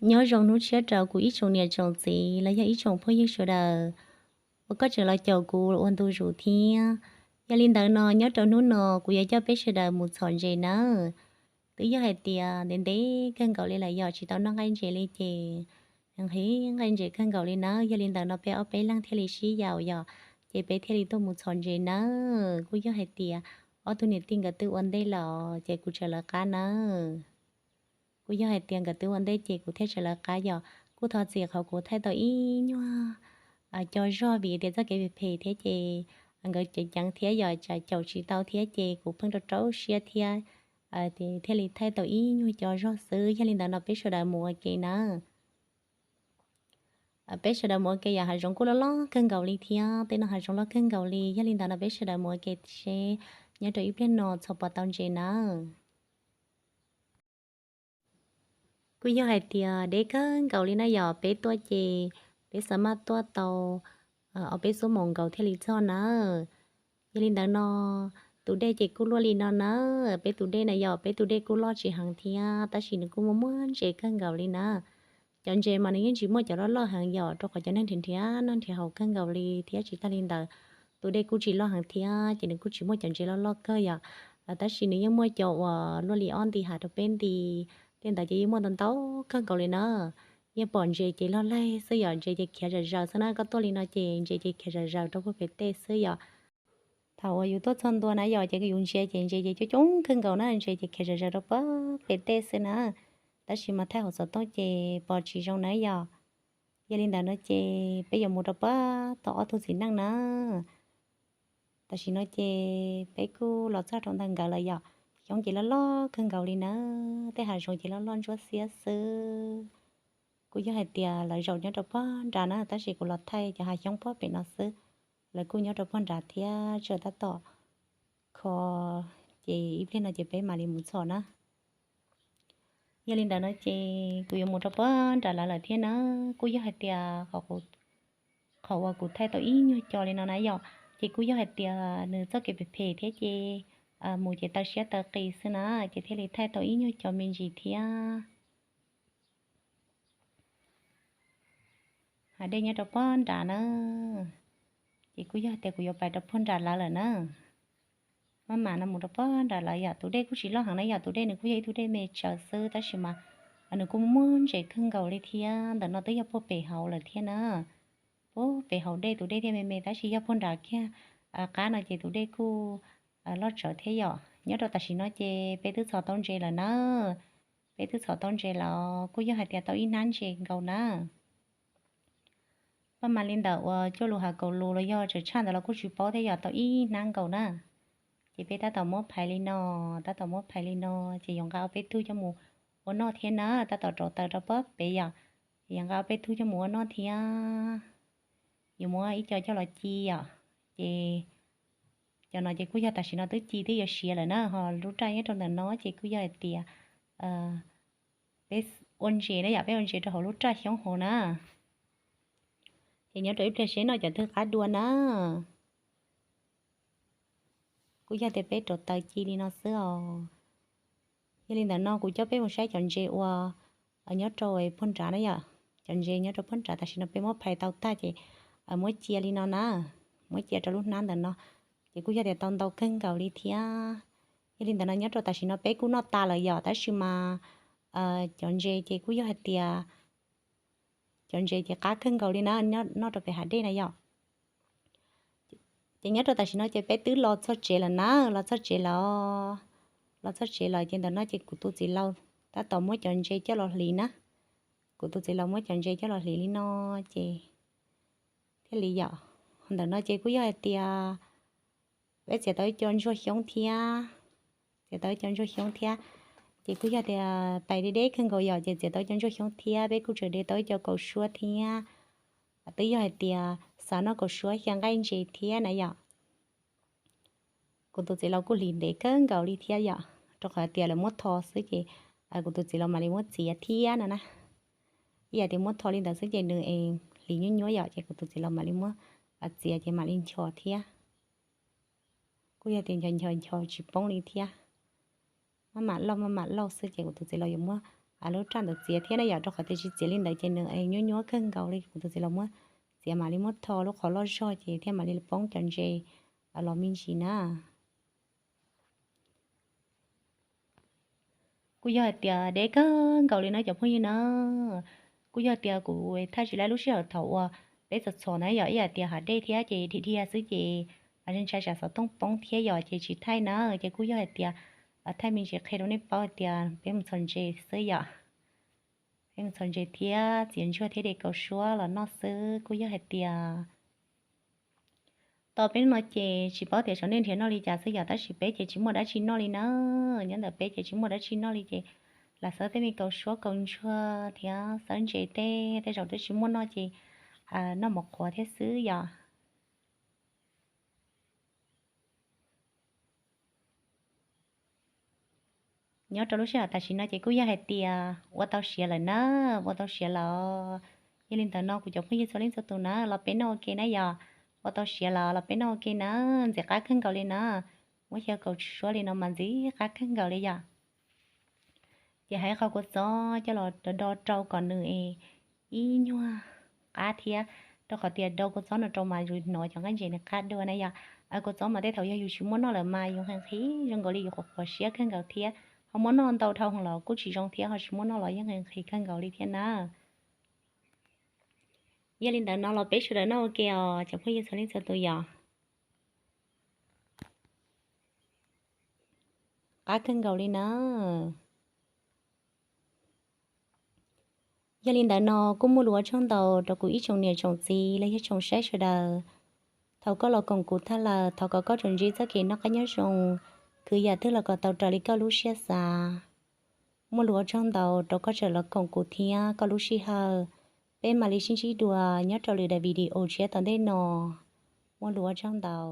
Nyob zoo hnub tshiab rau kuv ib tsoom niam tsoom txiv los yog ib tsoom phooj ywg sawv daws uas koj tseem los caum kuv ua ntu zus thiab. Yog li ntawd no nyob rau hnub no kuv yuav coj peb sawv daws mus txhom ntses nawb. Twb yog hais tias ntev ntev kawg nkaus li lawm yog tsis tau noj nqaij ntses li ces nqhis nqaij ntses kawg nkaus li nawb. Yog li ntawd no peb ob peb leeg thiaj li sib yaum yog, ces peb thiaj li tuaj mus txhom ntses nawb. Kuj yog hais tias ob tug niam tij nkawd twb ua ntej lawm ces kuv tseem lawv qab nawb. Kuj yog hais tias nkawd twb ua ntej ces kuv thiaj tseem lawv qab yog. Kuj thov txim qhov kuv thaij tau ib nyuag co zog vim tias txoj kev phem phem thiab ces nkawd ceev ceev thiab yog tsam caum tsis tau thiab ces kuv pheej rau rau siab thiab thiaj li thaij tau ib nyuag co zog xwb. Yog li ntawd no peb sawv daws mus ua ke nawb. Peb sawv daws mus ua ke yog hav zoov kuj loj loj kawg nkaus li thiab, tej no hav zoov loj kawg nkaus li. Yog li ntawd no peb sawv daws mus ua ke seb nyob rau ib pliag no txhom puas tau ntses nawb. Kuj yog hais tias deb kawg nkaus li na yog, peb tuaj ces peb xav maj tuaj tau ob peb xuab moos nkaus thiaj li txog nawb. Yog li ntawd no tus dej ces kuj luaj li no nawb. Peb tus dej na yog peb tus dej kuj loj tsis heev thiab tab sis nws kuj muaj muaj ntses kawg nkaus li na. Cov ntses mas nws yeej tsis muaj cov loj loj heev yom, rau qhov cov neeg nrhiav nrhiav noj nrhiav haus kawg nkaus li thiab. Tsis tag li ntawd tus dej kuj tsis loj heev thiab ces nws kuj tsis muaj cov ntses loj loj kawg yom. Tab sis nws yeej muaj cov uas luaj li ob nti hav rau peb nti, tej ntawd ces yeej muaj ntau ntau kawg nkaus li na. Yeej pom ntses ces log laig xwb yom, ntses ces khiav zam zaws xwb na. Koj tuaj li no ces ntses ces khiav zam zaws rau puag pem tej xwb yom. Thaum uas yus tuaj txog ntua na yom ces yus ntsia ces ntses ces coob coob kawg nkaus na, ntses ces khiav zam zaws rau puag pem tej xwb na. Tab sis mas thaij hauv xov tooj ces pom tsis zoo na yom. Yog li ntawd no ces peb yuav mus rau puag tom ob tug txiv neej na. Tam sim no ces peb kuj los txog rau ntawm nkawd lawm yom. Xyoob ces loj loj kawg nkaus li na, tej hav zoov ces loj loj ntsuab xiab xwb. Kuj yog hais tias lawv zaum nyob rau puag nrad na, tab sis kuv los thaij cov hav xyoob puag pem no xwb. Lawv kuj nyob rau puag nrad thiab, tseem tab tom kho, ces ib pliag no ces peb mam li mus txhom na. Yog li ntawd no ces kuv yuav mus rau puag nrad lawv lawm thiab na. Kuj yog hais tias qhov uas kuv thaij tau ib nyuag co li no na yom, ces kuj yog hais tias nws txoj kev phem phem thiab ces mus ces taw siab taw qis xwb na, ces thiaj li thaij tau ib nyuag co me ntsis thiab. Hav dej nyob rau puag nrad na, ces kuj yog hais tias kuv yuav pais rau puag nrad lawv lawm na. Maj mam no mus rau puag nrad lawv yom, tus dej kuj tsis loj heev na yom, tus dej nws kuj yog ib tug dej me tsawv xwb tab sis mas nws kuj muaj ntses kawg nkaus li thiab. Ntawm no twb yog puag pem hauv lawm thiab na. Puag pem hauv dej tus dej thiaj me me tab sis yog puag nrad kiag qab no ces tus dej kuj loj tsawv thiab yom. Nyob rau tam sim no ces peb twb txhom tau ntses lawm na. Peb twb txhom tau ntses lawm, kuj yog hais tias tau ib hnab ntses nkaus na. Paj mas li ntawm uas cuaj lus hav kaum lus los yog tseem tshaj ntawd los kuj tsis paub thiab yom, tau ib hnab nkaus na. Ces peb tab tom muab phais li no, tab tom muab phais li no, ces yuav nqa ob peb tug coj mus ua noj thiab na, tab tom rauv taws rau puag pem yom. Ces yuav nqa ob peb tug coj mus ua noj thiab. Yuav muab ib co coj los ci yom. Ces cov no ces kuj yog tam sim no twb ci twb yuav siav lawm na, ho lub raj nyob rau ntawm no ces kuj yog hais tias peb ua ntses na yom, peb ua ntses rau hauv lub raj xyoob hauv na. Ces nyob rau ib pliag seb noj cov twg qab dua na. Kuj yog tias peb rauv taws ci li no xwb os. Yog li ntawd no kuv coj peb mus saib cov ntses uas nyob rau puag nrad na yom. Cov ntses nyob rau puag nrad tam sim no peb muab phais tau tag ces muab cia li no na, muab cia rau lub hnab ntawm no. Ces kuj yog tias tau ntau kawg nkaus li thiab. Yog li ntawd no nyob rau tam sim no peb kuj noj tas lawm yom, tab sis mas cov ntses ces kuj yog hais tias cov ntses ces qab kawg nkaus li na, noj rau pem hav dej na yom. Ces nyob rau tam sim no ces peb twb los txog tsev lawm na, los txog tsev lawm, los txog tsev lawm ces ntawm no ces kuv tus txiv laus tab tom muab cov ntses coj los hliv na. Kuv tus txiv laus muab cov ntses coj los hliv li no ces thiaj li yom. Ntawm no ces kuj yog hais tias peb txiav tau ib co ntsuag xyoob thiab, txiav tau ib co ntsuag xyoob thiab. Ces kuj yog tias pais deb deb kawg nkaus yom, ces txiav tau ib co ntsuag xyoob thiab, peb kuj tseem de tau ib co kaus suab thiab. Twb yog hais tias xav noj kaus suab xyaw nqaij ntses thiab na yom. Kuv tus txiv laus kuj hliv ntev kawg nkaus li thiab yom, rau qhov tias lawv muab tho xwb ces kuv tus txiv laus mam li muab txiav thiab no na. Ib yam tias muab tho li ntawd xwb ces nws hliv nyuab nyuab yom, ces kuv tus txiv laus mam li muab txiav ces mam li nchos thiab. Kuj yog tias nchos nchos nchos tsis poob li thiab. Maj mam lauj maj mam lauj xwb ces kuv tus txiv laus yuav muab lub raj ntawd txiav thiab na yom, rau qhov tias tsis txiav li ntawd ces nws nyuab nyuab kawg nkaus li. Kuv tus txiv los muab txiav mam li muab tho lub qhov loj zog ces thiaj mam li poob cov ntses los me ntsis na. Kuj yog hais tias deb kawg nkaus li no cov phooj ywg na. Kuj yog tias kuv thaij tsis laib lub sij hawm thaum uas peb txhom txhom na yom, ib yam tias hav dej thiab ces dhia dhia xwb ces ntshai tsam xov tooj poob thiab yom ces tsis thaij na. Ces kuj yog hais tias thaij me ntsis qhia rau nej paub hais tias peb mus txhom ntses xwb yom. Peb mus txhom ntses thiab txiav ntsuag thiab de kaus suab los noj xwb. Kuj yog hais tias tau peb hnub no ces tsis paub tias xyov nej nrhiav noj li cas xwb yom, tab sis peb ces tsis muaj dab tsi noj li na. Nyob ntawm peb ces tsis muaj dab tsi noj li ces lam xawb tej me kaus suab kaus ntsuag thiab xawb ntses tej, tej zaum twb tsis muaj noj ces noj mov qhuav thiab xwb yom. Nyob rau lub sij hawm tam sim no ces kuj yog hais tias ua tau siav lawm na, ua tau siav lawm. Yog li ntawd no kuv cov phooj ywg txhua leej txhua tus na los peb noj ua ke na yom. Ua tau siav lawm los peb noj ua ke na, ntxim qab kawg nkaus li na. Muab xyaw kaus suab li no mas ntxim qab kawg nkaus li yom. Ces hais qhov kua txob coj los do do rau kom nws ib nyuag qab thiab, rau qhov tias do kua txob no rau mas yus hnov cov nqaij ntses nws qab dua na yom. Kua txob mas tej thaum yog yus tsis muaj noj lawm mas yus nqhis nqhis zoo nkaus li yus qhuav qhuav siab kawg nkaus thiab, ho muaj noj ntau dhau los kuj tsis zoo thiab, ho tsis muaj noj los yeej nqhis nqhis kawg nkaus li thiab na. Yog li ntawd no los peb sawv daws noj ua ke os cov phooj ywg txhua leej txhua tus yom. Qab kawg nkaus li na. Yog li ntawd no kuj muaj lus ua tsaug ntau rau kuv ib tsoom niam tsoom txiv los yog tsoom saib sawv daws. Thaum koj los koom kuv tag lawm, thov kom koj tsuas ntsib txoj kev noj qab nyob zoo, khwv yam twg los kom tau raws li koj lub siab xav. Muaj lus ua tsaug ntau rau koj tseem los koom kuv thiab koj lub sij hawm. Peb mam li sib ntsib dua nyob rau lwm daim video tshiab tom ntej no. Muaj lus ua tsaug ntau.